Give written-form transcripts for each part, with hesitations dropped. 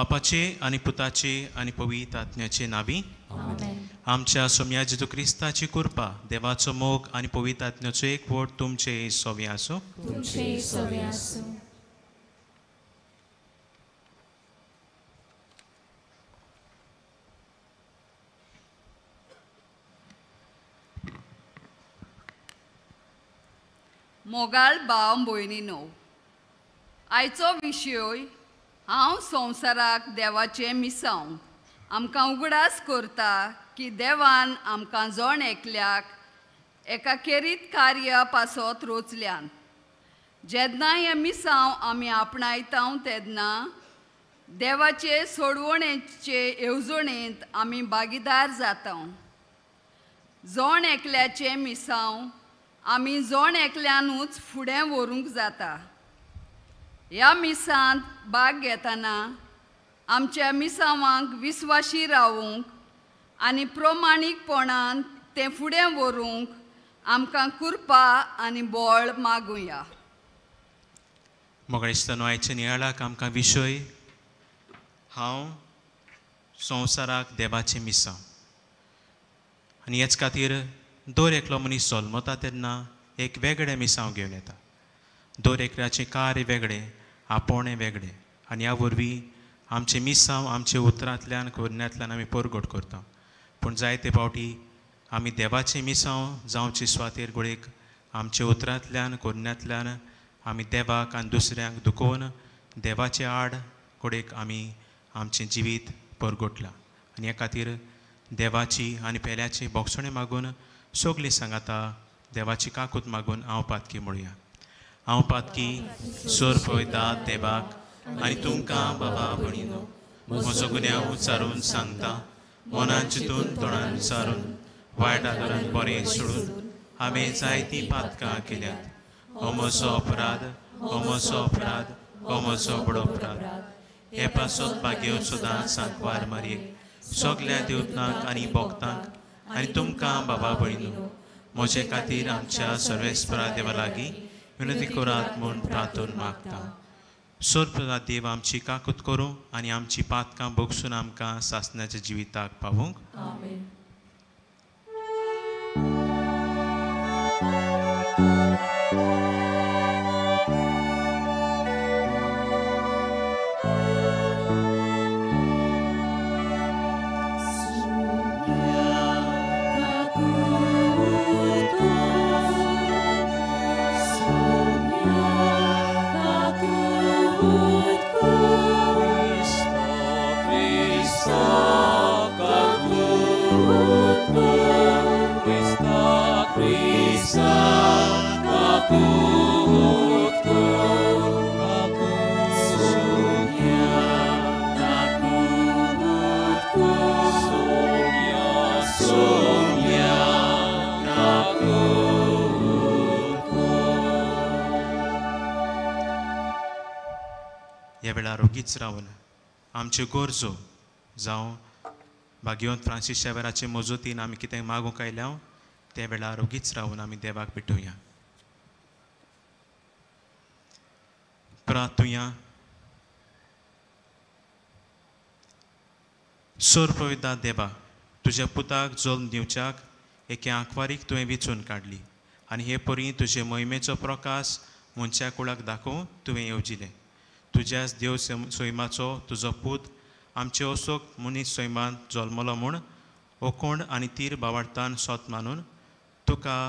बापाचे आनी पुताचे आनी पवित्र आत्म्याचे नावी आमच्या सोम्या जेजू क्रिस्ताची कृपा, देवाचो मोग आनी पवित्र आत्म्याचो एकवट तुमचे सोवे आसूं. तुमचे सोवे आसूं. मोगाळ भाव भयणीनो, आयचो विशय हांव संवसाराक देवाचें मिसांव आमकां उगडास करता की देवान आमकां जण एकल्याक एका खेरीत कार्य पासत रोचल्यान. जेन्ना हें मिसांव आमी आपणायता तेन्ना देवाचे सोडवणेचे येवजणेंत आमी भागीदार जाता. जण एकल्याचें मिसांव आमी जण एकल्यानूच फुडें व्हरूंक जाता. ह्या मिसांत भाग घेतना आमच्या मिसांवांक विस्वाशी रावूंक आनी प्रमाणीकपणान तें फुडें व्हरूंक आमकां कृपा आनी बळ मागुया. मोगाळिश्तानो, आयच्या नियाळाक आमकां विशय हांव संवसाराक देवाचें मिसांव आनी हेच खातीर दर एकलो मनीस जल्मता तेन्ना एक वेगळें मिसांव घेवन येता. दर एकल्याचें कार्य वेगळें, आपोवणें वेगळें आनी ह्या वरवीं आमचें मिसांव आमच्या उतरांतल्यान करण्यांतल्यान आमी परगट करता. पूण जायते फावटी आमी देवाचें मिसांव जावचे सुवातेर गोळेक आमच्या उतरांतल्यान करण्यांतल्यान आमी देवाक आनी दुसऱ्यांक दुखोवन देवाचे आड गोडेक आमी आमचें जिवीत परगटलां. आनी ह्या खातीर देवाची आनी पेल्याची बोगसणें मागून सगळीं सांगाता देवाची काकूत मागून हांव पातकी म्हणुया. हांव पातकी सोर पळयता देवाक आनी तुमकां बाबा भयणीनो म्हजो गुन्यांव उच्चारून सांगता. मनान चिंतून तोंडान उच्चारून वायट आदरान बरें सोडून हांवें जायतीं पातकां केल्यात. हो म्हजो अपराध, हो म्हजो अपराध, हो म्हजो व्हडलो अपराध. हे पासत भाग्य सदांच सांकवार मारयेक सगल्या देवतांक आनी भक्तांक आनी तुमकां बाबा भयणीनो म्हजे खातीर आमच्या सर्वेस्परा देवा लागीं विनंती करात म्हूण प्रार्थना मागता. सोरपदा देव आमची काकूत करूं आनी आमची पातकां भोगसून आमकां सासणाच्या जिविताक पावूंक. ह्या वेळार ओगीच रावन आमच्यो गरजो जावं भाग्यवंत फ्रांसीस शावेराचे मजतीन आमी कितें मागूंक आयल्या त्या वेळार ओगीच रावन आमी देवाक भेटोवया. प्रार्थुया. सोर पवित्र देवा, तुज्या पुताक जल्म दिवच्याक एके आंकवारीक तुवें विचून काडली आनी हे परी तुजे मोहिमेचो प्रकाश मनशा कुळाक दाखोवंक तुवें येवजिलें. तुज्याच देव सैमाचो तुजो पूत आमचे असोक मनीस सैमांत जल्मलो म्हूण ओकोण आनी तीर बावाडतान सोत मानून तुका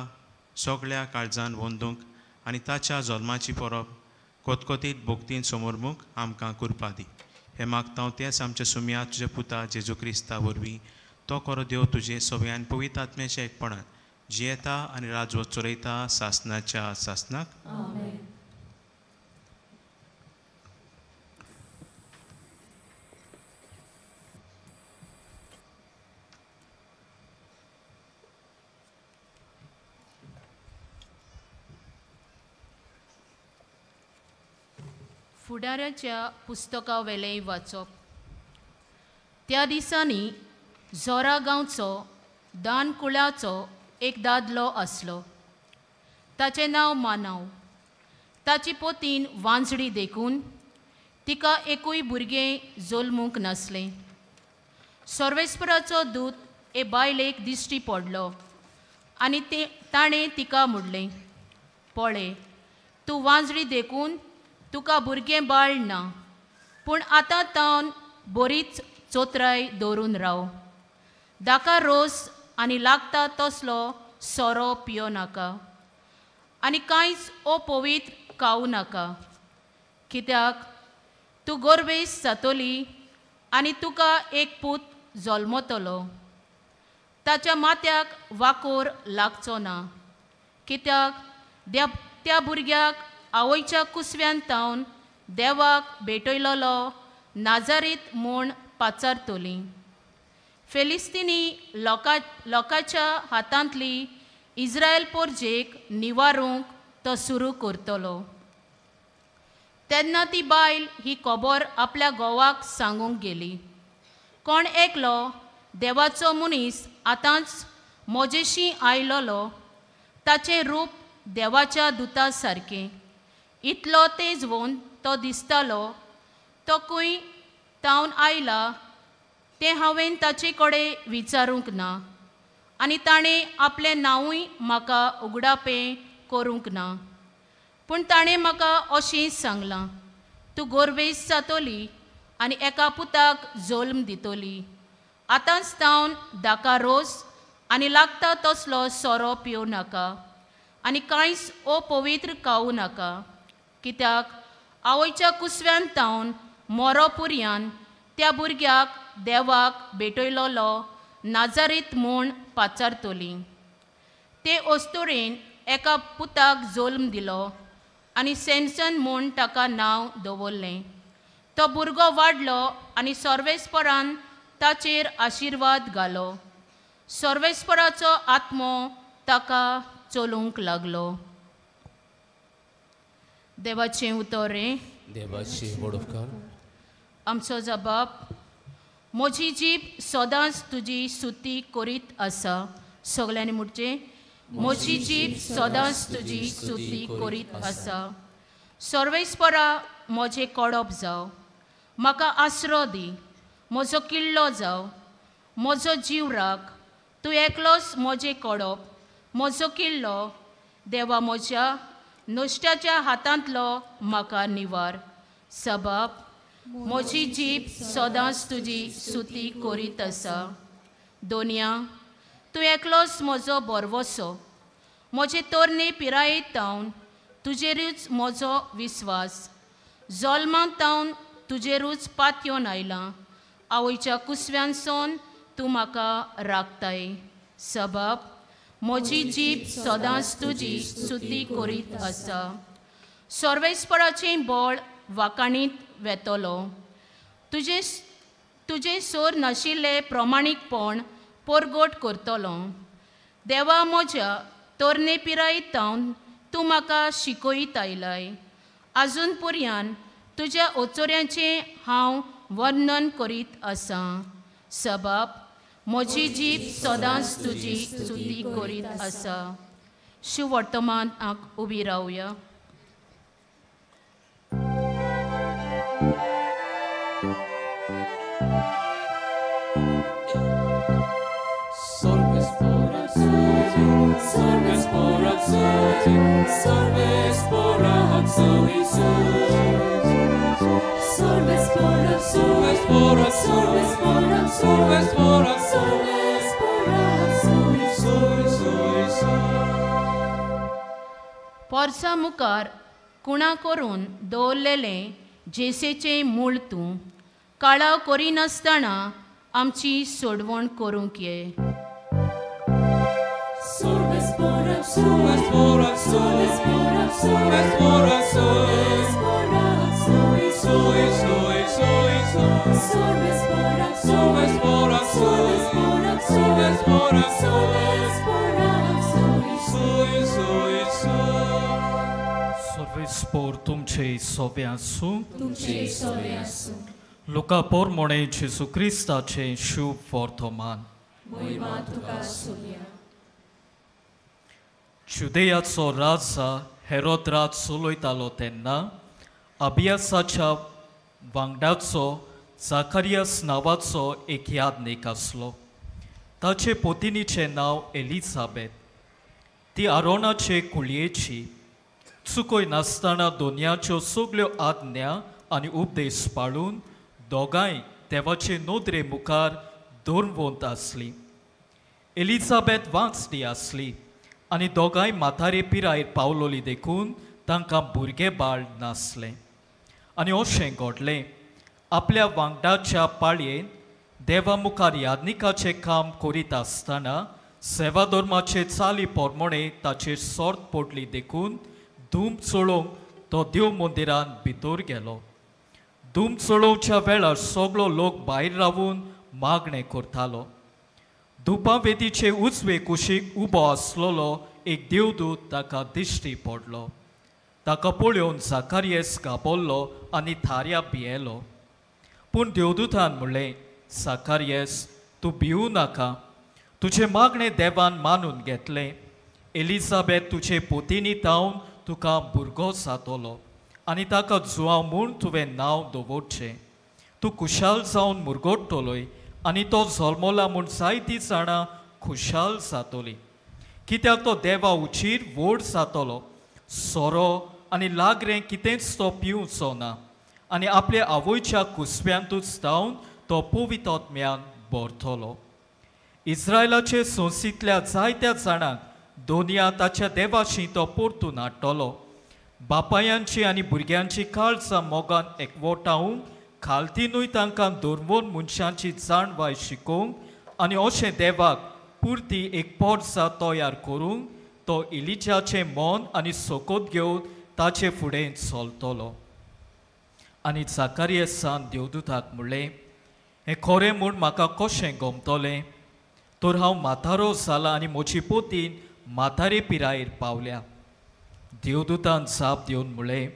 सगळ्या काळजान वंदूंक आनी ताच्या जल्माची परब कोतकोतीत भोक्तीन समोरमूंक आमकां कृपा दी. हें मागता हांव तेंच आमच्या सुमया तुज्या पुता जेजू क्रिस्ता वरवीं. तो करो देव तुजे सगळ्यान पवित्र आत्म्याच्या एकपणान जियेता आनी राजवट चलयता सासनाच्या सासनाक. फुडाऱ्याच्या पुस्तकावेलें वाचप. त्या दिसांनी जोरा गांवचो दान कुळाचो एक दादलो आसलो. ताचें नांव मानाव. ताची पोतीन वांजडी देखून तिका एकूय भुरगें जल्मूंक नासलें. सर्वेस्पराचो दूत ए बायलेक दिश्टी पडलो आनी ते ताणें तिका म्हणलें, पळय, तूं वांजडी देखून तुका भुरगें बाळ ना, पूण आतां तावन बरीच चोत्राय दवरून राव. दाका रोस आनी लागता तसलो सोरो पियो नाका आनी कांयच अपवित्र खावं नाका, कित्याक तूं गोरवेस जातली आनी तुका एक पूत जल्मतलो. ताच्या माथ्याक वाकोर लागचो ना, कित्याक त्या भुरग्याक आवयच्या कुसव्यान तावन देवाक भेटयलोलो नाजारीत म्हूण पाचारतली. फिलिस्तीनी लोकांच्या हातांतली इस्रायल पोरजेक निवारूंक तो सुरू करतलो. तेन्ना ती बायल ही खबर आपल्या घोवाक सांगूंक गेली. कोण एकलो देवाचो मनीस आतांच म्हजेशी आयलोलो, ताचें रूप देवाच्या दुता सारकें, इतलो तेजवून तो दिसतालो. तो खंय तावन आयला तें हांवें ताचे कडेन विचारूंक ना आनी ताणें आपलें नांवूय म्हाका उगडापें करूंक ना. पूण ताणें म्हाका अशें सांगलां, तूं गोरवेस जातली आनी एका पुताक जल्म दितली. आतांच तावन दाका रोस आनी लागता तसलो सोरो पिवं नाका आनी कांयच अपवित्र खावं नाका, कित्याक आवयच्या कुसव्यान तावन मोरो पुरयान त्या भुरग्याक देवाक भेटयलोलो नाजारीत म्हूण पाचारतली. ते अस्तुरेन एका पुताक जल्म दिलो आनी सॅमसन म्हूण ताका नांव दवरलें. तो भुरगो वाडलो आनी सर्वेस्परान ताचेर आशिर्वाद घालो. सर्वेस्पराचो आत्मो ताका चलूंक लागलो. देवाचें उतर हें. देवाचें व्हड उपकार. आमचो जबाब, म्हजी जीब सदांच तुजी स्तुती करीत आसा. सगल्यांनी म्हणचें, म्हजी जीब सदांच तुजी स्तुती करीत आसा. सर्वेस्परा म्हजें कडप जावं, म्हाका आसरो दी, म्हजो किल्लो जावं, म्हजो जीव राख. तूं एकलोच म्हजें कडप, म्हजो किल्लो. देवा म्हज्या नुस्त्याच्या हातांतलो म्हाका निवार. सबाब, म्हजी जीब सदांच तुजी स्तुती करीत आसा. दोनया, तूं एकलोच म्हजो भरवसो. म्हजे तरणे पिरायेत तावन तुजेरूच म्हजो विस्वास. जल्मांत तावन तुजेरूच पातयेवन आयलां. आवयच्या कुसव्यानसून तूं म्हाका राखताय. सबाब, म्हजी जीब सदांच तुजी स्तुती करीत आसा. सर्वेस्पराचें बळ वाकाणीत वेतलो. तुजें सोर नाशिल्लें प्रमाणीकपण परगट करतलो. देवा म्हज्या तरणे पिरायेत तावन तूं म्हाका शिकयत आयलाय. आजून पर्यान तुज्या ओचोऱ्यांचें हांव वर्णन करीत आसां. सबाब, म्हजी जीब सदांच तुजी स्तुती करीत आसा. शिववर्तमानाक उबी रावया. पोरसा मुखार कुणा करून दवरलेलें जेसेचें मूळ तूं काळाव करिनासतना आमची सोडवण करूंक ये. सर्वेस्पोर तुमचे सोबे आसूं. लुका पोरमोणे जेजू क्रिस्ताचें शुभ वर्तमान. जुदेयाचो राजा हेरोद राज चलयतालो तेन्ना अबियासाच्या वांगडाचो जाकारियस नांवाचो एक यादनीक आसलो. ताचे पोतिनीचें नांव एलिझाबेथ. ती आरोनाचे कुळयेची. चुकय नासतना दोनयाच्यो सगल्यो आज्ञा आनी उपदेश पाळून दोगांय देवाचे नदरे मुखार धर्मवंत आसली. एलिझाबेथ वांचली आसली आनी दोगांय म्हातारे पिरायेर पावलोली देखून तांकां भुरगें बाळ नासलें. आनी अशें घडलें, आपल्या वांगडाच्या पाळयेन देवा मुखार यादनिकाचें काम करीत आसतना सेवा धर्माचे चाली पोरमोणे ताचेर सोर्त पडली देखून धूम चलोवंक तो देव मंदिरान भितर गेलो. धूम चलोवच्या वेळार सगळो लोक भायर रावून मागणें करतालो. धुपावेदीचे उजवे कुशीक उबो आसलेलो एक देवदूत ताका दिश्टी पडलो. ताका पळोवन जाकारियस घाबरलो आनी थाऱ्या भियेलो. पूण देवदूतान म्हणलें, जाकारियस, तूं भिवू नाका. तुजें मागणें देवान मानून घेतलें. एलिझाबेथ तुजे पोतीनी तावन तुका भुरगो जातलो आनी ताका जुआंव म्हूण तुवें नांव दवरचें. तूं खुशाल जावन मुरगट्टलोय आनी तो जल्मला म्हूण जायतीं जाणां खुशाल जातली, कित्याक तो देवा उचीर व्हड जातलो. सोरो आनी लागरें कितेंच तो पिवचो ना आनी आपल्या आवयच्या कुसव्यांतूच जावन तो पवित्र भरतलो. इस्रायलाचे संस्थेंतल्या जायत्या जाणांक दोनया ताच्या देवाशी तो परतून हाडटलो. बापायांची आनी भुरग्यांची काळजां मोगान एकवटावंक खालतीनूय तांकां धर्मोन मनशांची जाणवाय शिकोवंक आनी अशें देवाक पुरती एक पोरसा तयार करूंक तो इलिजाचें मन आनी सोकोत घेवन ताचे फुडें चलतलो. आनी जाकारियसान देवदूताक म्हणलें, हें खरें म्हूण म्हाका कशें गमतलें? तर हांव म्हातारो जाला आनी म्हजी पोतीन म्हातारे पिरायेर पावल्या. देवदूतान जाप दिवन म्हणलें,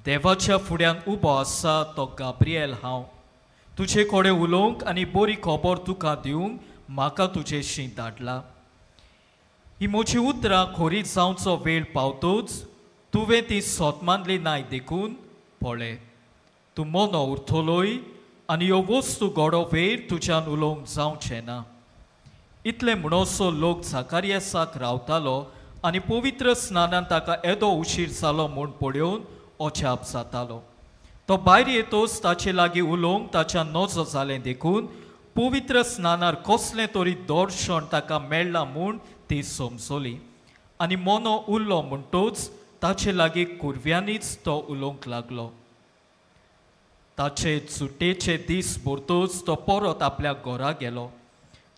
देवाच्या फुड्यान उबो आसा तो गाब्रिएल हांव. तुजे कडेन उलोवंक आनी बरी खबर तुका दिवंक म्हाका तुजेशी धाडला. ही म्हजी उतरां खरी जावचो वेळ पावतोच तुवें ती सोतमानली नाय देखून पळय, तूं मोनो उरतलोय आनी ह्यो वस्तू घडो वेळ तुज्यान उलोवंक जावचें ना. इतलें म्हणसो लोक जाकारियसाक रावतालो आनी पवित्र स्नानान ताका येदो उशीर जालो म्हूण पळोवन अजाप जातालो. तो भायर येतोच ताचे लागीं उलोवंक ताच्या नजो जालें देखून पवित्र स्नानार कसलें तरी दर्शन ताका मेळ्ळां म्हूण ती समजली. आनी मोनो उरलो म्हणटोच ताचे लागीं कुरव्यांनीच तो उलोवंक लागलो. ताचे सुटयेचे दीस भरतोच तो परत आपल्या घरा गेलो.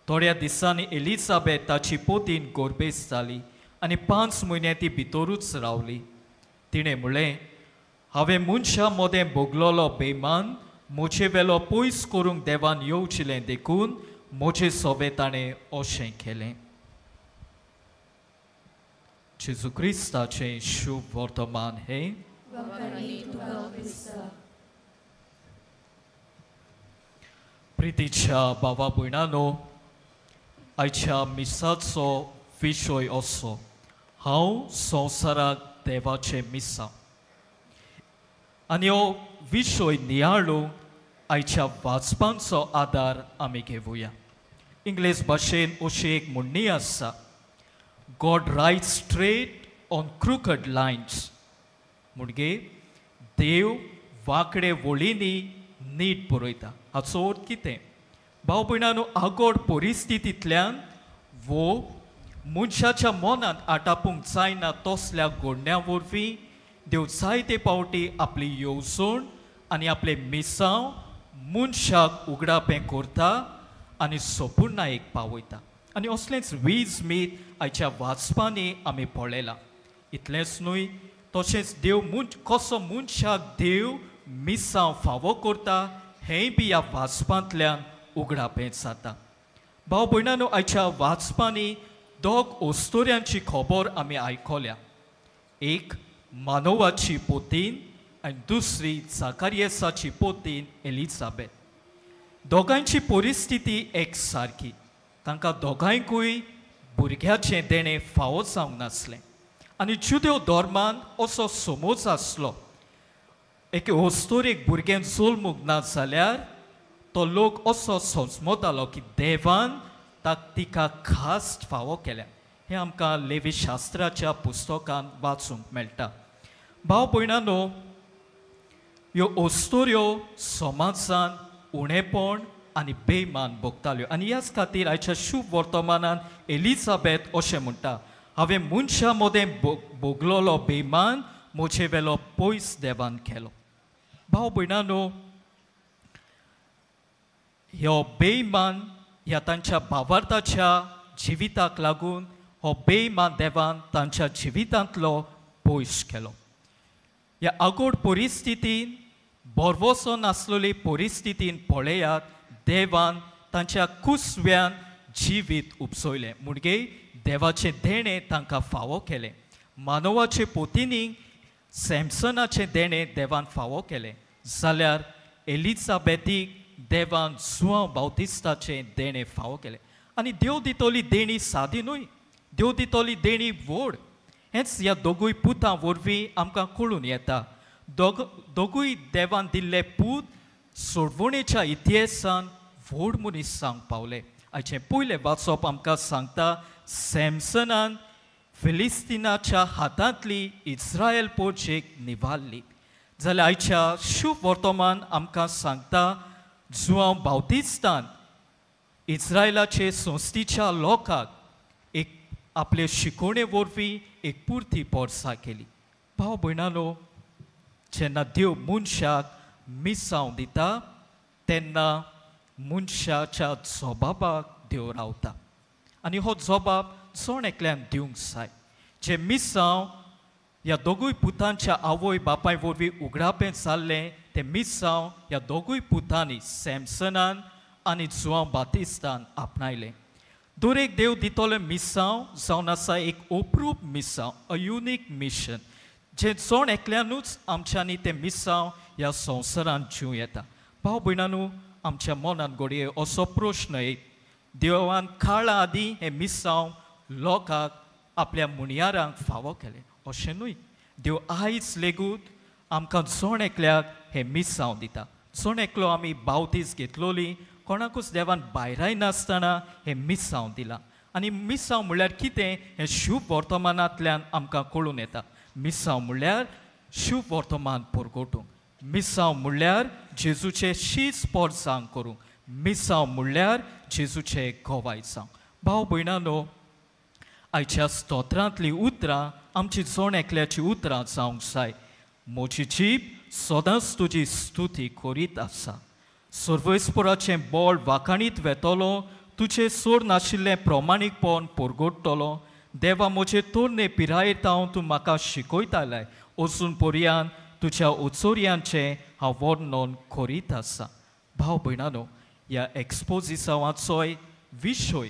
थोड्या दिसांनी एलिझाबेथ ताची पोतीन गोरबेस जाली आनी 5 म्हयने ती भितरूच रावली. तिणें म्हणलें, हांवें मनशां मदें भोगलोलो बेमान म्हजे वेलो पयस करूंक देवान येवचिलें देखून म्हजे सोबे ताणें अशें केलें. जेजू क्रिस्ताचें शुभ वर्तमान हें. प्रितीच्या बाबा भयणानो, आयच्या मिसाचो विशय असो, हांव संवसाराक देवाचें मिसां. आनी हो विशय नियाळूंक आयच्या वाचपांचो आदार आमी घेवया. इंग्लीश भाशेन अशी एक म्हणणी आसा, God writes straight on crooked lines. म्हणजे देव वांकडे वळींनी नीट बरयता. हाचो अर्थ कितें? भाव भयणांनो, आगोड परिस्थितींतल्यान वो मनशाच्या मनांत आटापूंक जायना तसल्या घडण्या वरवीं देव जायते पावटी आपली येवजण आनी आपलें मिसांव मनशाक उगडापें करता आनी सोपुर्णायेक पावयता. आनी असलेंच वीज मीत आयच्या वाचपांनी आमी पळयलां. इतलेंच न्हय, तशेंच देव कसो मनशाक देव मिसांव फावो करता हेंय बी ह्या वाचपांतल्यान उगडापें जाता. भाव भयणांनो, आयच्या वाचपांनी दोग अस्तोऱ्यांची खबर आमी आयकल्या. एक मानवाची पोतीन आनी दुसरी जाकारियसाची पोतीन एलिझाबेथ. दोगांयची परिस्थिती एक सारकी. तांकां दोगांयकूय भुरग्याचें देणें फावो जावंक नासलें. आनी जुदेव धर्मान असो समज आसलो, एके अस्तोरेक भुरगें जल्मूंक ना जाल्यार तो लोक असो समजतालो की देवान तिका खास फावो केल्या. हें आमकां लेवी शास्त्राच्या पुस्तकान वाचूंक मेळटा. भाव भयणांनो, ह्यो अस्तोऱ्यो समाजान उणेपण आनी बेमान भोगताल्यो आनी ह्याच खातीर आयच्या शुभ वर्तमानान एलिझाबेथ अशें म्हणटा, हांवें मनशां मदें भोगलोलो बेमान म्हजे वेलो पयस देवान केलो. भाव भयणांनो, ह्यो बेमान ह्या तांच्या भावार्थाच्या जिविताक लागून हो बेमान देवान तांच्या जिवितांतलो पयस केलो. ह्या आगोड परिस्थितीन, भरवसो नासलेली परिस्थितीन पळयात, देवान तांच्या कुसव्यान जिवीत उपसयलें. म्हणगे देवाचें देणें तांकां फावो केलें. मानवाचे पोतिनीक सॅमसनाचें देणें देवान फावो केलें जाल्यार एलिझाबेथीक देवान जुआंव बाउतिस्ताचें देणें फावो केलें. आनी देव दितली देणी सादी न्हय, देव दितली देणी व्हड. हेंच ह्या दोगूय पुतां वरवीं आमकां कळून येता. दोगूय देवान दिल्ले पूत सोडवणेच्या इतिहासान व्हड मनीस जावंक पावले. आयचें पयलें वाचप आमकां सांगता, सॅमसनान फिलिस्तीनाच्या हातांतली इस्रायल पोर्जेक निवारली. जाल्यार आयच्या शुभ वर्तमान आमकां सांगता, जुआंव बाउतिस्तान इस्रायलाचे संस्थेच्या लोकांक एक आपले शिकोवणे वरवीं एक पुरती पोरसा केली. भाव भयणांनो, जेन्ना देव मनशाक मिसांव दिता तेन्ना मनशाच्या जबाबाक देव रावता आनी हो जबाब जण एकल्यान दिवंक जाय. जे मिसांव ह्या दोगूय पुतांच्या आवय बापाय वरवीं उगडापें जाल्लें तें मिसांव ह्या दोगूय पुतांनी, सॅमसनान आनी जुआंव बातिस्तान आपणायलें. दरेक देव दितलें मिसांव जावन आसा एक अप्रूप मिसांव, अ युनीक मिशन, जें जण एकल्यानूच आमच्यांनी तें मिसांव ह्या संवसारांत जिवं येता. भाव भयणांनो, आमच्या मनान घडये असो प्रश्न येत, देवान काळा आदीं हें मिसांव लोकांक आपल्या मुणयारांक फावो केलें? अशें न्हय. देव आयज लेगूत आमकां जण एकल्याक हें मिसांव दिता. जण एकलो आमी बावतीस घेतलोली, कोणाकूच देवान भायराय नासतना हें मिसांव दिलां. आनी मिसांव म्हणल्यार कितें हें शुभ वर्तमानांतल्यान आमकां कळून येता. मिसांव म्हणल्यार शुभ वर्तमान परगटूंक, मिसांव म्हणल्यार जेजूचे शीस पोरसांग करूंक, मिसांव म्हणल्यार जेजूचे गोवाय जावंक. भाव भयणांनो, आयच्या स्तोत्रांतलीं उतरां आमची जण एकल्याची उतरां जावंक जाय. म्हजी जीब सदांच तुजी स्तुती करीत आसा, सर्वेस्पराचें बळ वाखाणीत वेतलो, तुजें सोड नाशिल्लें प्रमाणीकपण परगटतलो. देवा, म्हजे तरणे पिरायेर हांव तूं म्हाका शिकयतालें, अजून पर्यंत तुज्या उचोर्यांचें हांव वर्णन करीत आसा. भाव भयणांनो, ह्या एक्सपोजिसांवाचोय विशय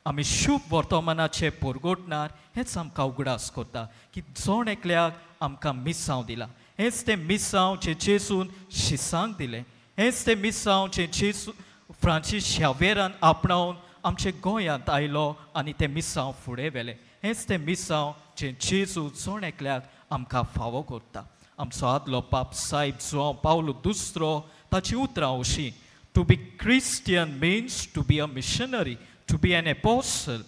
आमी शुभ वर्तमानाचें परगटणार हेंच आमकां उगडास करता की जण एकल्याक आमकां मिसांव दिलां. हेंच तें मिसांव जें जेजून शिसांक दिलें, हेंच तें मिसांव जें जेजू फ्रांसीस शावेरान आपणावन आमचे गोंयांत आयलो आनी तें मिसांव फुडें व्हेलें. हेंच तें मिसांव जें जेजू जण एकल्याक आमकां फावो करता. आमचो आदलो पाप सायब जुआंव पावलो दुसरो, ताची उतरां अशीं, to be Christian means to be a missionary, to be an apostle.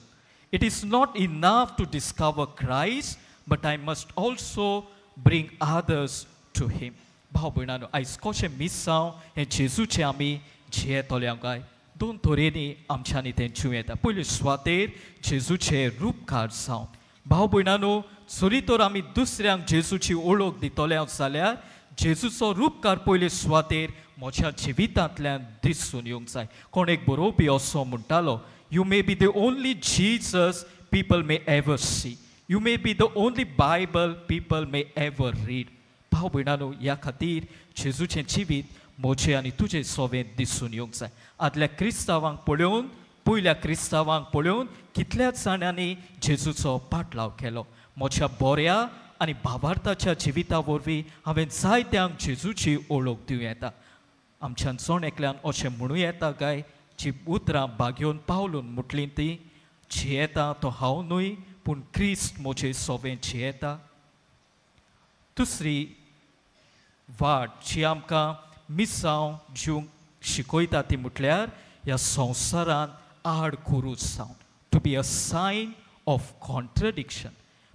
It is not enough to discover Christ, but I must also bring others to him. भाव भयणांनो, आयज कशें मिसांव हें जेजूचें आमी जियेतले काय? दोन तरेनी आमच्यांनी तें जिवं येता. पयले सुवातेर जेजूचें रुपकार जावन. भाव भयणांनो, जरी तर आमी दुसऱ्यांक जेजूची ओळख दितले जाल्यार जेजूचो रुपकार पयले सुवातेर म्हज्या जिवितांतल्यान दिसून येवंक जाय. कोण एक बरोवपी असो म्हणटालो, you may be the only Jesus people may ever see, you may be the only Bible people may ever read. भाव भयणांनो, ह्या खातीर जेजूचें जिवीत म्हजें आनी तुजें सोवें दिसून येवंक जाय. आदल्या क्रिस्तांवांक पळोवन, पयल्या क्रिस्तांवांक पळोवन कितल्याच जाणांनी जेजूचो पाटलाव केलो. म्हज्या बऱ्या आनी भावार्थाच्या जिविता वरवीं हांवें जायत्यांक जेजूची ओळख दिवं येता. आमच्यान जण एकल्यान अशें म्हणूं येता काय, जी उतरां बागेवन पावलून म्हटलीं ती, जियेता तो हांव न्हय पूण क्रिस्त म्हजे सोवें जियेता. दुसरी वाट जी आमकां मिसांव जिवंक शिकयता ती म्हटल्यार ह्या संवसारांत आड कुरूस जावन, to be a sign of contradiction.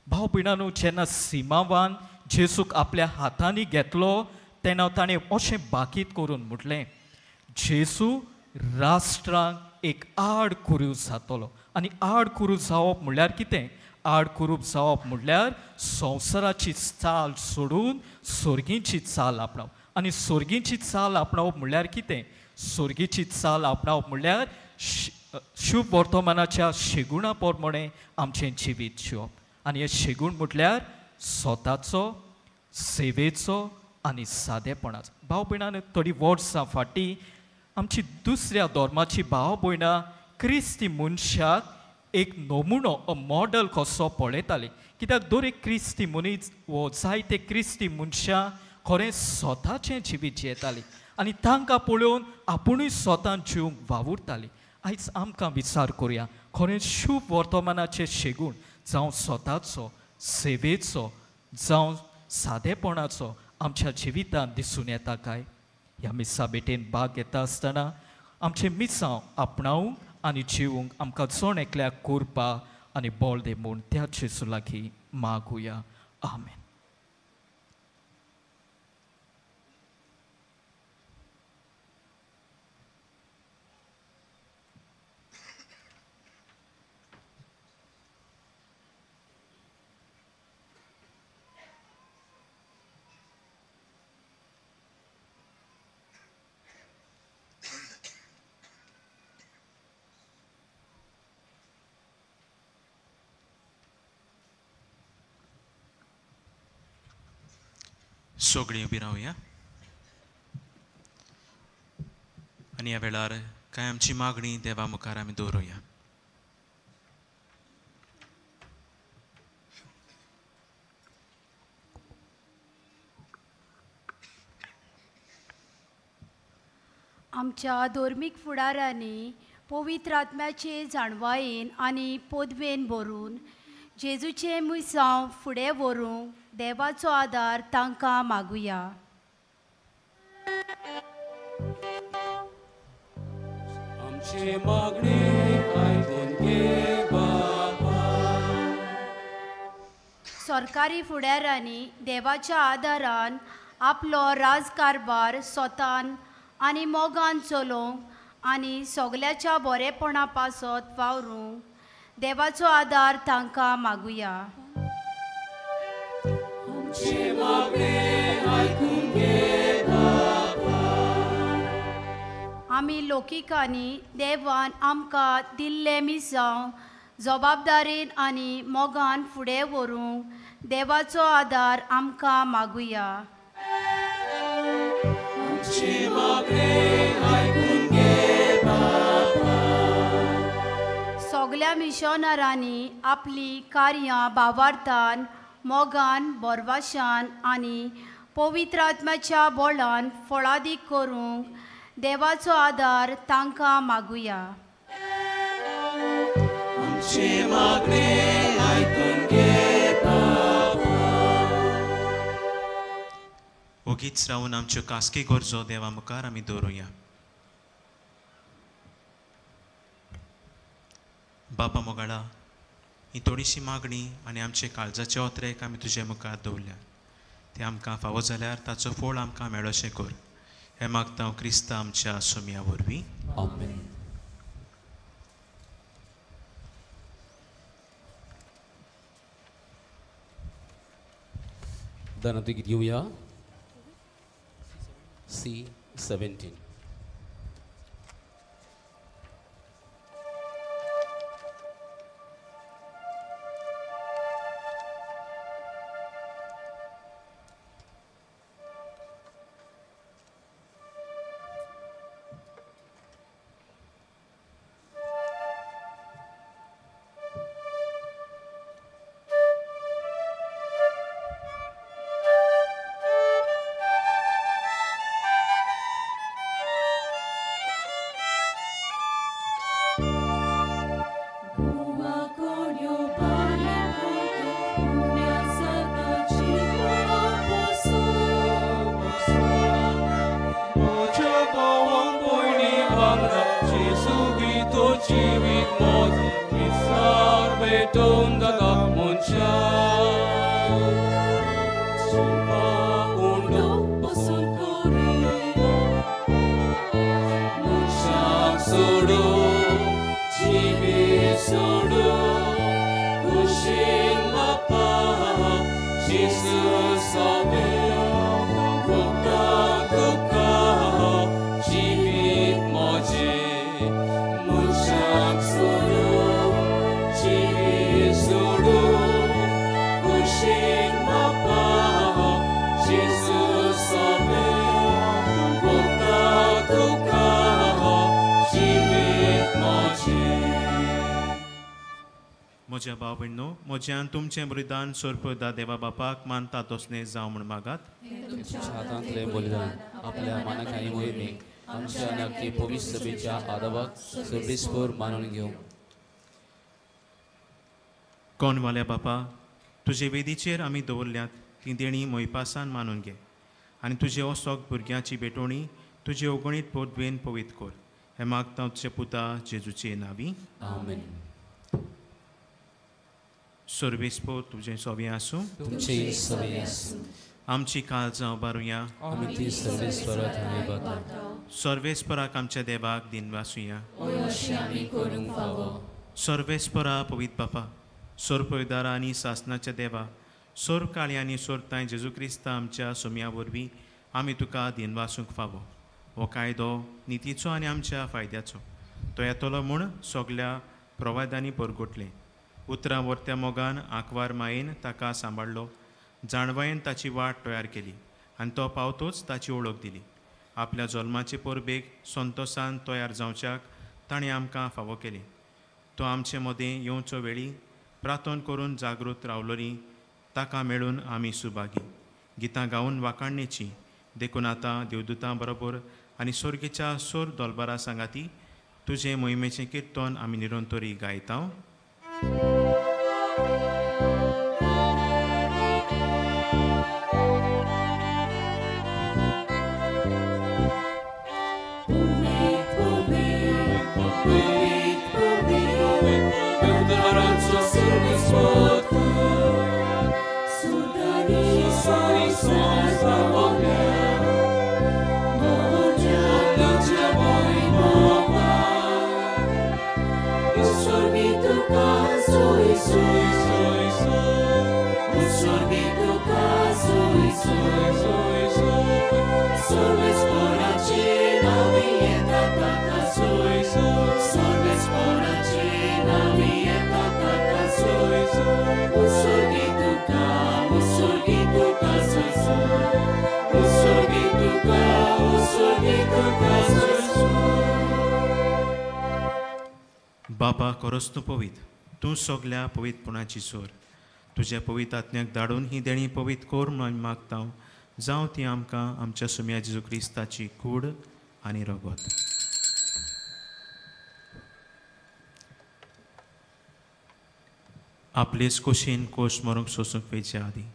भाव भयणांनो, जेन्ना सिमावान जेजूक आपल्या हातांनी घेतलो तेन्ना ताणें अशें बाकीत करून म्हटलें, जेजू राष्ट्रांक एक आड कुरूस जातलो. आनी आड कुरूस जावप म्हणल्यार कितें? आड कुरूप जावप म्हणल्यार संवसाराची चाल सोडून सोर्गींची चाल आपणावप. आनी सोर्गींची चाल आपणावप म्हणल्यार कितें? सोर्गीची चाल आपणावप म्हणल्यार शुभ वर्तमानाच्या शेगुणा प्रमाणे आमचें जिवीत जिवप. आनी हे शेगूण म्हटल्यार स्वताचो, सेवेचो आनी सादेपणाचो. भाव भयणान, थोडीं वर्सां फाटीं आमची दुसऱ्या धर्माची भाव भयणां क्रिस्ती मनशाक एक नमुनो, अ मॉडल कसो पळयताली. कित्याक दर एक क्रिस्ती मनीस वो जायते क्रिस्ती मनशां खरें स्वताचें जिवीत जियेताली आनी तांकां पळोवन आपुणूय स्वता जिवंक वावुरताली. आयज आमकां विचार करुया, खरें शुभ वर्तमानाचें शेगूण जावं स्वताचो, सेवेचो, जावं सादेपणाचो आमच्या जिवितांत दिसून येता काय? ह्या मिसा भेटेन भाग घेता आसतना आमचें मिसांव आपणावंक आनी जिवंक आमकां जण एकल्याक करपा आनी बळ दी म्हूण त्या जेजू लागीं मागुया. आमेन. सगळीं उबी रावया आनी ह्या वेळार कांय आमची मागणी देवा मुखार आमी दवरुया. आमच्या धर्मीक फुडारांनी पवित्र आत्म्याचे जाणवायेन आनी पदवेन भरून जेजूचें मिसांव फुडें व्हरूंक देवाचो आदार तांकां मागुया. आमचे मागणे आयकून घे बाबा. सरकारी फुडारांनी देवाच्या आदारान आपलो राजकारभार स्वतान आनी मोगान चलोवंक आनी सगल्याच्या बरेपणा पासत वावरूंक देवाचो आदार तांकां मागुया. आमी लोकिकांनी देवान आमकां दिल्लें मिसांव जबाबदारेन आनी मोगान फुडें व्हरूंक देवाचो आदार आमकां मागुया. सगल्या मिशनरांनी आपली कार्यां भावार्थान, मोगान, बोरवाशान आनी पवित्र आत्म्याच्या बळान फळादीक करूंक देवाचो आदार तांकां मागुया. ओगीच रावून आमच्यो खासगी गरजो देवा मुखार आमी दवरुया. बापा मोगाळा, ही थोडीशी मागणी आनी आमचे काळजाचे ओतरेक आमी तुजे मुखार दवरल्या, ते आमकां फावो जाल्यार ताचो फोळ आमकां मेळोशें कर. हें मागता हांव क्रिस्ता आमच्या सोमया वरवीं. आमेन. दानांत घेवया C17. जीवित मोज विसार भेटोवन जाता मनशाक जिवा उंडो पसून करी मनशाक सोडू जिवीत सोडू कुशीन बापा जेजू सोवे भोगता तुका जिवीत म्हजें मनशाक सोडू जिवीत सोडू कुशीन बापा जेजू सोवे भोगता तुका जिवीत म्हजें. म्हज्या भाव भयणो, म्हज्यान तुमचें बलिदान सोरपदा देवा बापाक मानता तसलें जावं म्हूण मागात. तुमच्या हातांतलें बलिदान आपल्या मानाक आनी मोहिमेक आमच्या नक्की पवित्र सभेच्या आदावाक सर्वेस्पर मानून घेवं. कोणवाल्या बापा, तुजे वेदीचेर आमी दवरल्यात ती देणी मोयपासान मानून घे आनी तुजे ओसोक भुरग्यांची भेटवणी तुजे ओगणीत पोटवेन पवित्र कर. हें मागता तुजे पुता जेजूचे नांवी. आमेन. सर्वेस्पर तुजें सोवें आसूं. तुमचें सवें आसूं. आमची काळजां उबारुया. आमी ती सर्वेस्परा धन्यवाद. सर्वेस्पराक आमच्या देवाक दिनवासुया. अशें आमी करूंक फावो. सर्वेस्परा पवित्र बापा, सोरपयदारा आनी सासनाच्या देवा, सोर काळी आनी सोरताय जेजू क्रिस्ता आमच्या सोम्या वरवीं आमी तुका दिनवासूंक फावो. हो कायदो नितीचो आनी आमच्या फायद्याचो तो येतलो म्हूण सगल्या प्रवादांनी परगटलें. उतरां वर्त्या मोगान आंकवार मायेन ताका सांबाळ्ळो, जाणवायेन ताची वाट तयार केली आनी तो पावतोच ताची वळख दिली. आपल्या जल्माचे परबेक संतोसान तयार जावच्याक ताणें आमकां फावो केली. तो आमचे मदें येवचो वेळी प्रार्थना करून जागृत रावलोली ताका मेळून आमी सुभागी गितां गावन वाखाणणेची. देखून आतां देवदूतां बरोबर आनी सोर्गेच्या सोर दोलबारा सांगाती तुजें मोहिमेचें किर्तन आमी निरंतरी गायता. बापा खरोच तूं पवित्र, तूं सगल्या पवित्रपणाची सोर. तुज्या पवित्र आत्म्याक धाडून ही देणी पवित्र कर म्हूण मागता. जावं ती आमकां आमच्या सुम्या जेजू क्रिस्ताची कूड आनी रगत. आपलेच कुशीन कोश मरूंक सोसूंक वयचे आदीं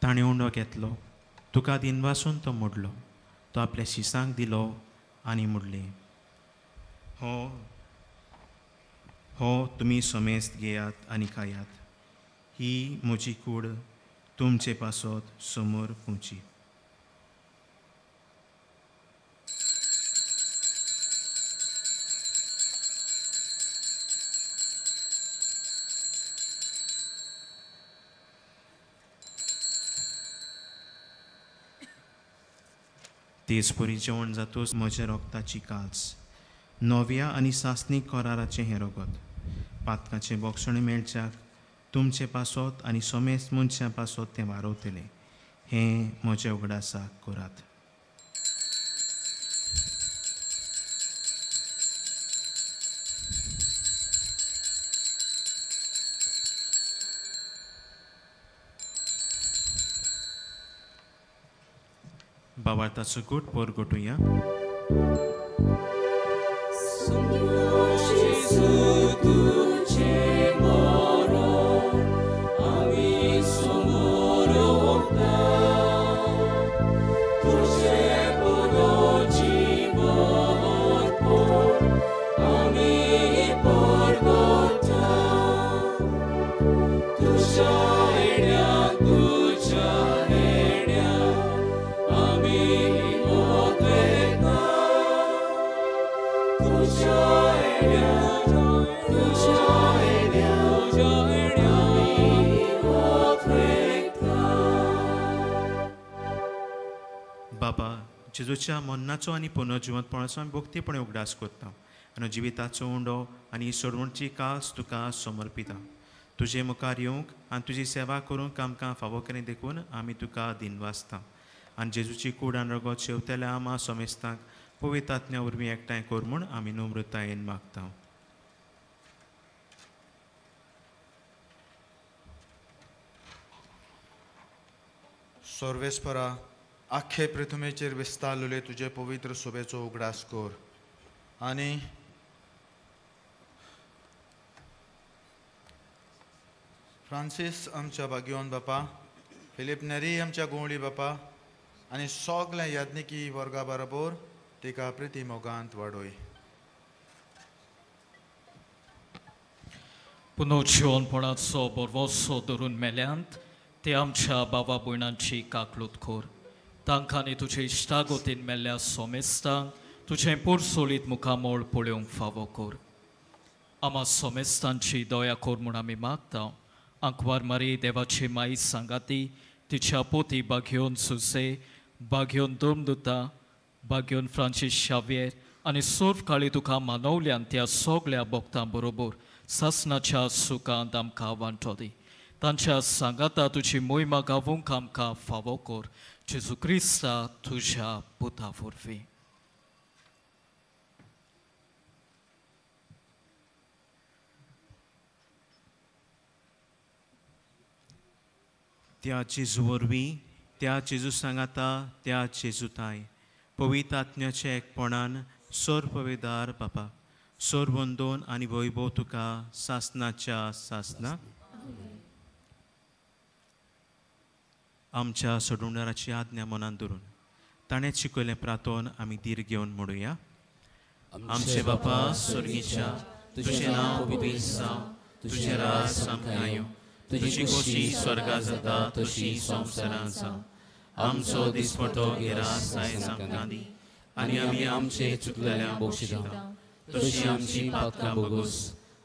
ताणें उंडो घेतलो, तुका दिनवासून तो मोडलो, तो आपल्या शिसांक दिलो आनी मोडलें, हो हो तुमी समेस्त घेयात आनी खायात, ही म्हजी कूड तुमचे पासत समोर पुची. तेच परी जेवण जातूच म्हज्या रोगताची काल्स नव्या आनी सासणीक कराराचें हें रगत पातकाचें बोगसणें मेळच्याक तुमचे पासत आनी समेस्त मनशां पासत तें वारवतलें. हें म्हज्या उगडासाक करात. बाबार्थाचो गूट पोरगोटुया. Amen. बाबा, जेजूच्या मरणाचो आनी पुनर्जिवंतपणाचो आमी भक्तीपणे उगडास करता आनी जिविताचो उंडो आनी सोडवणची कास तुका समर्पिता. तुजे मुखार येवंक आनी तुजी सेवा करूंक आमकां फावो केली देखून आमी तुका दिनवासता. आनी जेजूची कूड आनी रगत शेवतेल्या आमा समेस्तांक पवित्र आत्म्या वरवीं एकठांय कर म्हूण आमी नम्रतायेन मागता. सर्वेस्परा, आख्खे पृथ्वीचेर विस्तारलेले तुजे पवित्र सोबेचो उगडास कर आनी फ्रांसीस आमच्या भाग्यवान बापा, फिलीप नेरी आमच्या गोंवळी बापा आनी सगळ्या याज्ञिकी वर्गा बरोबर तिका प्रिती मोगांत वाडोय. पुनर्जिवनपणाचो बरवसो धरून मेल्यांत ते आमच्या बाबा भयणांची काकलूत कर. तांकां आनी तुजे इश्टागतीन मेल्ल्या सोमेस्तांक तुजें पोरसोलीत मुखामळ पळोवंक फावो कर. आमा सोमेस्तांची दया कर म्हूण आमी मागता. आंकवार मारी देवाची माई सांगाती तिच्या पोती बागयोन सुसे, बागयोन दोमदुता, बागयोन फ्रांसीस शाव्येर आनी सर्व काळी तुका मानवल्यान त्या सगळ्या भक्तां बरोबर सासनाच्या सुखांत आमकां वांटो दी. तांच्या सांगाता तुजी मोहिमा गावूंक आमकां फावो कर. जेजू क्रिस्ता तुज्या पुता वरवीं. त्या जेजू वरवीं, त्या जेजू सांगाता, त्या जेजू ताय पवित्र आत्म्याच्या एकपणान सोर पविदार बापा, सोर वंदोन आनी वैभव तुका सासनाच्या सासना. आमच्या सोडवणाराची आज्ञा मनान धरून ताणें शिकयलें प्रातोन आमी धीर घेवन म्हणुया. आमचे बापा स्वर्गीच्या, तुजें नांव पवित्र जावं, तुजें राज आमकां येवं, तुजी खोशी स्वर्गा जाता तशी संवसारांत जावं. आमचो दिसपटो गिरास आयज आमकां दी आनी आमी आमचे चुकलेल्या बक्षिता तशी आमची पातकां बोगोस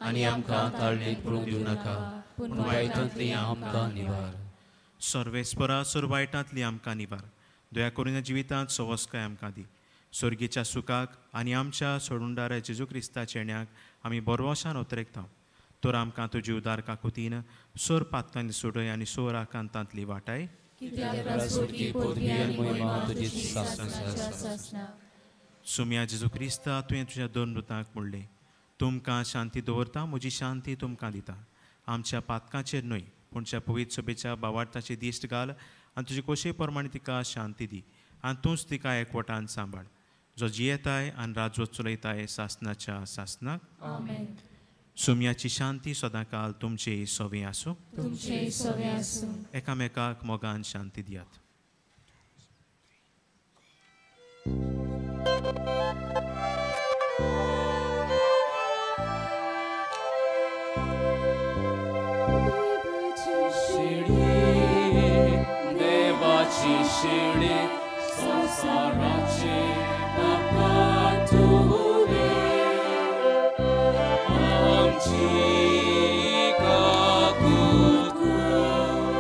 आनी आमकां ताळणेक पडूंक दिवं नाका, पूण वायटांतली आमकां निवार. सर्वेस्परा, सर्व वायटांतली आमकां निवार. दया करून जिवितांत सवस्काय आमकां दी. स्वर्गीच्या सुखाक आनी आमच्या सोडूनदारा जेजू क्रिस्ताच्या येण्याक आमी बरवशान उतरेकता. तर आमकां तुजी उदार काकुतीन सोर पातकांनी सोडय आनी सोर आकांतांतली वाटाय. सुम्या जेजू क्रिस्ता, तुवें तुज्या दोन दुतांक म्हणलें, तुमकां शांती दवरता, म्हजी शांती तुमकां दिता. आमच्या पातकांचेर न्हय पूण त्या पवित्र सभेच्या बावार्थाची दिश्ट घाल आनी तुजे कोशे प्रमाणे तिका शांती दी आनी तूंच तिका एकवटान सांबाळ, जो जियेताय आनी राजवट चलयताय सासनाच्या सासनाक. सुम्याची शांती सदांकाल तुमचे सवे आसूं. एकामेकाक मोगान शांती दियात. देवाची शिडी संवसाराचे पाप आमची काकूत कर.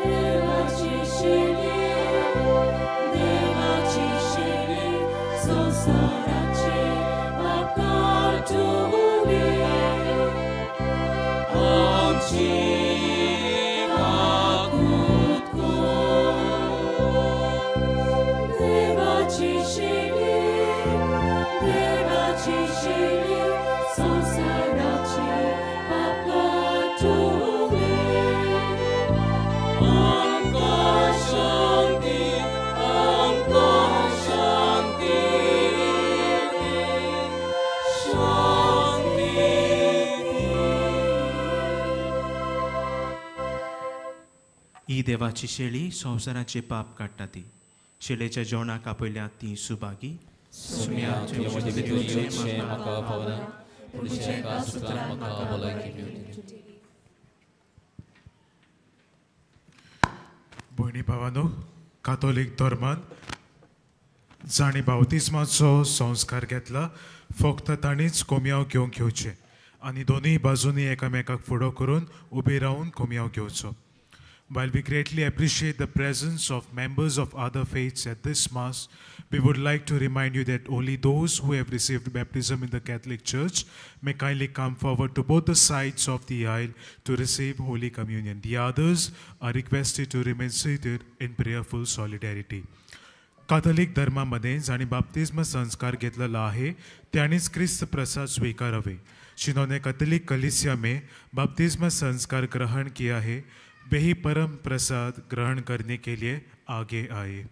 देवाची शिडी, देवाची शिडी संवसाराचे पाप आमची काकूत कर. देवाची शिडी, देवाची शिडी संवसाराचे पाप आमकां शांती, आमकां शांती दी, शांती दी. ही देवाची शेळी संवसाराचे पाप काडटा ती शेळेच्या जेवणाक आपयल्या ती सुभागी. सुम्या, तुवें म्हजे भितर येवचें म्हाका फावना, पूण तुज्या एका सुत्रान म्हाका भलायकी मेळटली. भयणी भावानो, कातोलीक धर्मान जांणी बावतिस्माचो संस्कार घेतला फक्त तांणीच कोमयाव घेवंक घेवचें आनी दोनूय बाजूंनी एकामेकाक फुडो करून उबे रावन कोमयाव घेवचो. While we greatly appreciate the presence of members of other faiths at this Mass, we would like to remind you that only those who have received baptism in the Catholic Church may kindly come forward to both the sides of the aisle to receive Holy Communion. The others are requested to remain seated in prayerful solidarity. Catholic धर्मामध्ये जांणी बाप्तिस्म संस्कार घेतलेला आहे त्यांनीच क्रिस्त प्रसाद स्वीकारावे. जिन्होंने Catholic कलीसिया में बपतिस्मा संस्कार ग्रहण किया है वे ही परम प्रसाद ग्रहण करने के लिए आगे आए.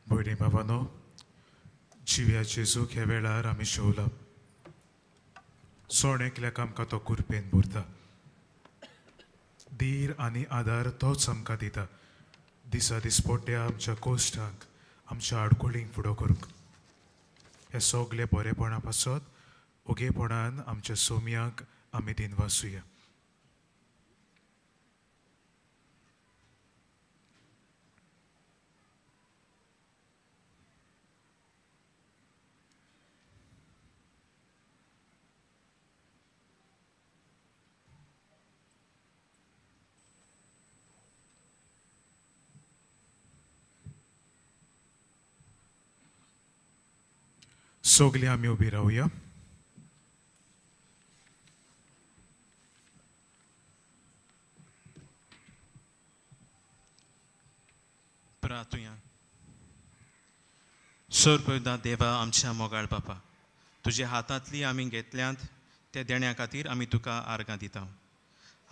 भयणी बाबांनो, जिव्या जेजूक ह्या वेळार आमी शेवला. सोण एकल्याक आमकां तो कुरपेन भरता. धीर आनी आदार तोच आमकां दिता. दिसा दिसपट्ट्या आमच्या कोश्टांक, आमच्या आडकुळींक फुडो करूंक. ह्या सगल्या बरेपणा पासत ओगेपणान आमच्या सोम्याक आमी दिनवासुया. सगळे आमी उबी रावया. प्रार्थुया. सर्वदा देवा आमच्या मोगाळ बापा, तुज्या हातांतली आमी घेतल्यांत त्या देण्या खातीर आमी तुका आर्गां दिता.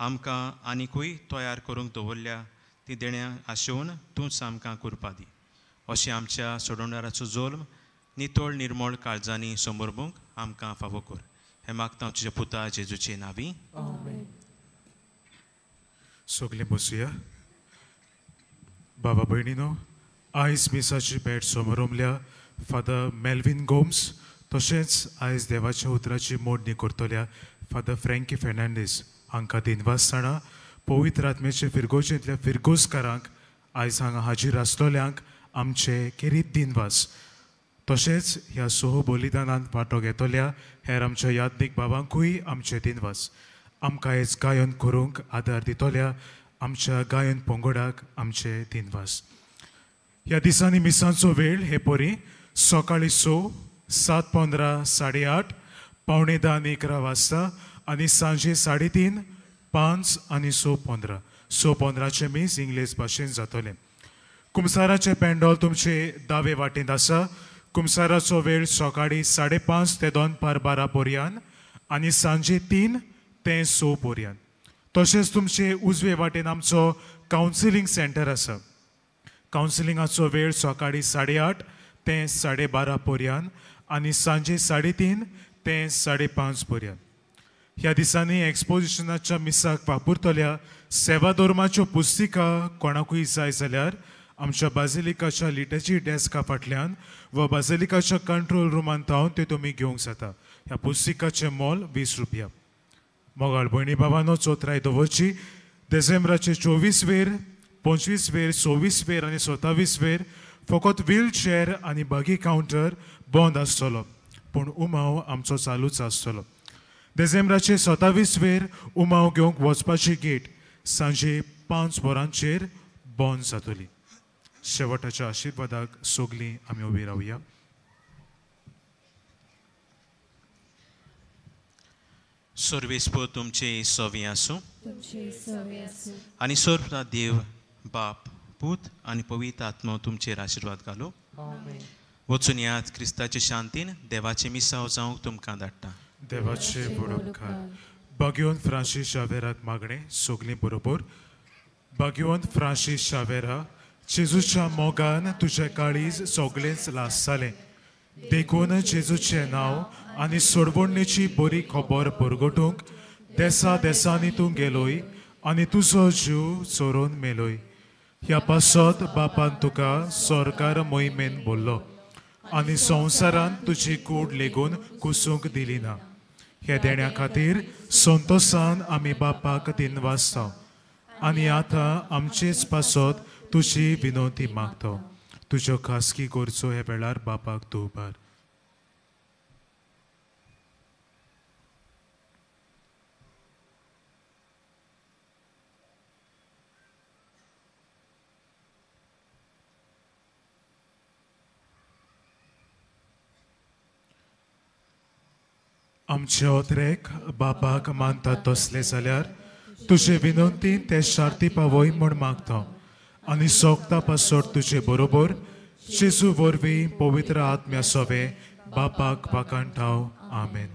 आमकां आनिकूय तयार करूंक दवरल्या ती देण्यां आशोवन तूंच आमकां कुरपा दी. अशें आमच्या सोडवणाराचो जल्म नितळ निर्मळ काळजांनी समर्पूंक आमकां फावो कर. हें मागता तुज्या पुता जेजूचे नांवी. सगळे बसुया. बाबा भयणीनो, आयज मिसाची भेट समरमल्या फादर मेल्विन गोम्स, तशेंच आयज देवाच्या उतराची मोडणी करतल्या फादर फ्रँकी फेर्नांडीस हांकां दिनवास जाणा. पवित्र आत्म्याचे फिरगोजेंतल्या फिरगोजकारांक, आयज हांगा हाजीर आसलेल्यांक आमचे खेरीत दिनवास. तशेंच ह्या सोह बलिदानांत वांटो घेतल्या हेर आमच्या यादनीक बाबांकूय आमचे दिनवास. आमकां आयज गायन करूंक आदार दितल्या आमच्या गायन पंगडाक आमचे दिनवास. ह्या दिसांनी मिसांचो वेळ हे परी सकाळीं 6, 7:15, 8:30, 9:45 आनी 11 वाजता आनी सांजे 3:30, 5 आनी 6:15. 6:15 मीस इंग्लीश भाशेन जातलें. कुमसाराचें पेंडोल तुमचे दावे वाटेंत आसा. कुमसाराचो वेळ सकाळीं 5:30 ते दनपार 12 पर्यंत आनी सांजे 3 ते 6 पर्यंत. तशेंच तुमचे उजवे वाटेन आमचो कावन्सिलींग सेंटर आसा. कावन्सिलिंगाचो वेळ सकाळीं 8:30 ते 12:30 पर्यंत आनी सांजे 3:30 ते 5:30 पर्यंत. ह्या दिसांनी एक्सपोजिशनाच्या मिसाक वापरतल्या सेवा धर्माच्यो पुस्तिका कोणाकूय जाय जाल्यार आमच्या बाजिलिकाच्या लिटर्जी डेस्का फाटल्यान वा बाजिलिकाच्या कंट्रोल रुमान थावन त्यो तुमी घेवंक जाता. ह्या पुस्तिकाचें मोल 20 रुपया. मोगाळ भयणी बाबानो, चौथराय दवरची देसेंब्राचे 24 वेर, 25 वेर, 26 वेर आनी 27 वेर फकत व्हीलचेअर आनी बगी कावंटर बंद आसतलो, पूण उमाव आमचो चालूच आसतलो. देसेंब्राचे 27 वेर उमाव घेवंक वचपाची गेट सांजे 5 वरांचेर बंद जातली. शेवटाच्या आशिर्वादाक सगळीं आमी उबी रावया. सर्वेस्पोर तुमचे सवी आसूं आनी सर्व देव बाप पूत आनी पवित्र आत्मो तुमचेर आशिर्वाद घालूं. वचून यात क्रिस्ताचे शांतीन देवाचे मिसाव जावंक तुमकां धाडटा. देवाचे बरोबकार बागेवन फ्रांसीस शावेराक मागणें सगळीं बरोबर. बागेवन फ्रांसीस शावेरा, जेजूच्या मोगान तुजें काळीज सगळेंच लासतालें, देखून जेजूचें नांव आनी सोडवणेची बरी खबर परगटूंक देसा देसांनी तूं गेलोय आनी तुजो जीव चोरून मेलोय. ह्या पासत बापान तुका सरकार मोहिमेन बोल्लो आनी संवसारान तुजी कूड लेगून कुसूंक दिली ना. ह्या देण्या खातीर संतोसान आमी बापाक दिनवासता आनी आतां आमचेच पासत तुजी विनवती मागता. तुज्यो खासगी गरजो ह्या वेळार बापाक तूं उबार. आमचे ओत्रेक बापाक मानता तसले जाल्यार तुजे विनंतीन ते शार्ती पावय म्हूण मागता आनी सोगता पासत तुजे बरोबर जेजू वरवीं पवित्र आत्म्या सोवे बापाक वाखाणटाव. आमेन.